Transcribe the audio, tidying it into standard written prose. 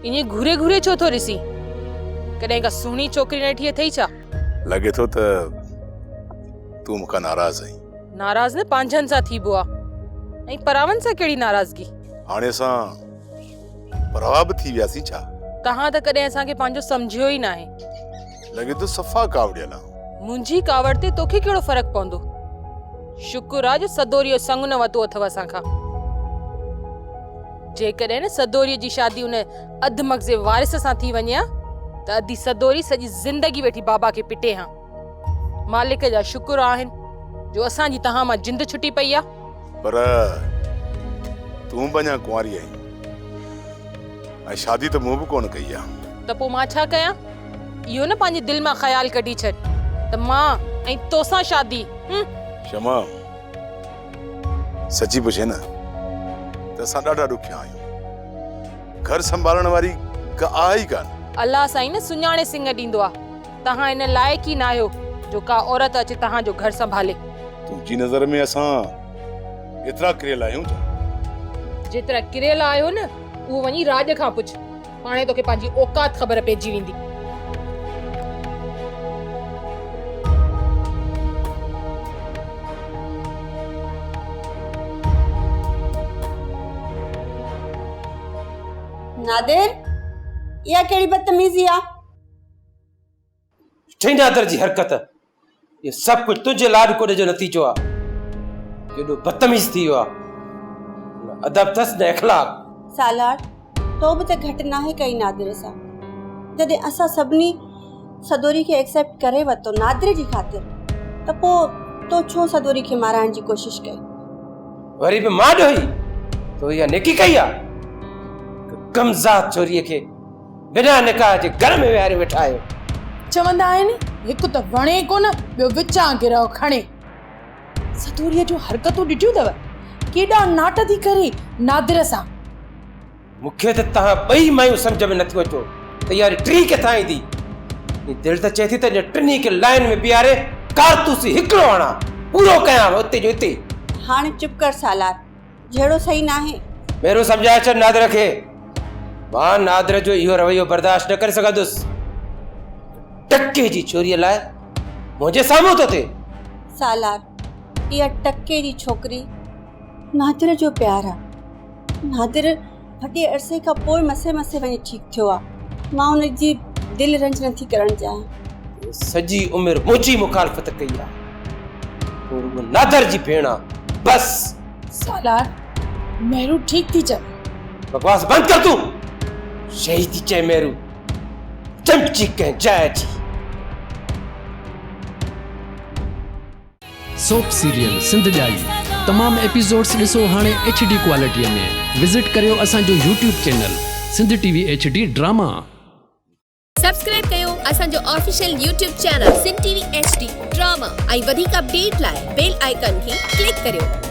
ائين گهوري گهوري ڇو ٿو ڏسين؟ ڪڏهن ڪا سهڻي ڇوڪري نه ڏٺي اٿئي ڇا؟ لڳي ٿو ته تون مون کان ناراض آهين. ناراض نه پنهنجن سان ٿيبو آ ۽ پراون سان ڪهڙي ناراضگي؟ هاڻي اسان پراوا به ٿي وياسين ڇا؟ توهان ته ڪڏهن اسان کي پنهنجو سمجهيو ئي ناهي. لڳي ٿو صفا ڪاوڙيل آن. منهنجي ڪاوڙ تي توکي ڪهڙو فرق پوندو؟ شڪر آ جو سدوريء جو سڱ نه وتو اٿو اسان کان. جيڪڏهن نه سدوريء جي شادي ان اڌ مغزي وارث سان ٿي وڃي ها ته ادي سدوري سڄي زندگي ويٺي بابا کي پٽي ها. مالڪ جا شڪر آهن جو اسان جي توهان مان جند ڇٽي پئي آ. پر تون به اڃا ڪنواري آهين ۽ شادي ته مون به ڪونه ڪئي آ. ته پوء مان ڇا ڪيان؟ اهو نه پنهنجي دل مان خيال ڪڍي ڇڏ ته مان ۽ توسان شادي. هم. شمع سچي پڇين نه ته اسان ڏاڍا ڏکيا آهيون. گهر سنڀالڻ واري ڪا آهي ئي ڪانه. الله سائين نه سڃاڻي سڱ ڏيندو آ. توهان ان لائق ئي ناهيو جو ڪا عورت اچي توهان جو گهر سنڀالي. تنهنجي نظر ۾ اسان ايترا ڪريل آهيون ڇا؟ جيترا ڪريل آهيو نه اهو وڃي راڄ کان پڇ. پاڻهي توکي پنهنجي اوقات خبر پئجي ويندي. نادر، اها ڪهڙي بدتميزي آ؟ ڏٺئي نادر جي حرڪت؟ اهو سڀ ڪجهه تنهنجي لاڏ ڪوڏ جو نتيجو آ. ڪيڏو بدتميز ٿي ويو آ. نه ادب اٿس نه اخلاق. سالار، تو به ته گهٽ ناهي ڪئي نادر سان. جڏهن اسان سڀني سدوري کي ايڪسيپٽ ڪري ورتو نادر جي خاطر ته پوء تو ڇو سدوري کي مارائڻ جي ڪوشش ڪئي؟ وري به مان ڏوهي؟ تو اها نيڪي ڪئي آ؟ هڪ ڪمذات ڇوريء کي بنا نڪاح جي گهر ۾ ويهاري ويٺا آهيو. چوندا آهن هڪ ته وڻي ڪونه ٻيو وچان گرهه کڻي. سدوريء جون حرڪتون ڏٺيون اٿو ڪيڏا not ٿي ڪري نادر سان. مون کي ته توهان ٻئي مايون سمجهه ۾ نٿيون اچو ته اها وري ٽين ڪٿان ايندي. دل ته چئي ٿي ته انهن ٽنهي کي لائين ۾ بيهاري ڪارتوس ئي هڪڙو هڻان پورو ڪيانو اتي جو اتي. هاڻ چپ ڪر سالار. جهيڙو صحيح ناهي. ميرو سمجهائي ڇڏ نادر کي. مان نادر جو اهو رويو برداشت نه ڪري سگهندس. ٽڪي جي چوريء لاء منهنجي سامهون ٿو ٿئي. سالار، اها ٽڪي جي ڇوڪري نادر جو پيار آ. نادر وڏي عرصي کان پوء مسي مسي وڃي ٺيڪ ٿيو آ. مان ان جي دل رنج نٿي ڪرڻ چاهيان. سڄي عمر منهنجي مخالفت ڪئي آ. تون رڳو نادر جي ڀيڻ آ. بس. سالار، مهرو ٺيڪ ٿي چوي. بڪواس بند ڪر تون. صحيح ٿي چئي مهرو. چمچي ڪنهن جاء جي. سوپ سيريل سنڌ ڄائي تمام ايپيسوڊس ڏسو هاڻي ايڇ ڊي ڪوالٽي ۾ وزٽ ڪريو اسان جو YouTube channel Sindh T V H D drama. Subscribe ڪيو اسان جو official YouTube channel Sindh T V H D drama ۽ وڌيڪ اپڊيٽ لاء بيل آئيڪان کي ڪلڪ ڪريو.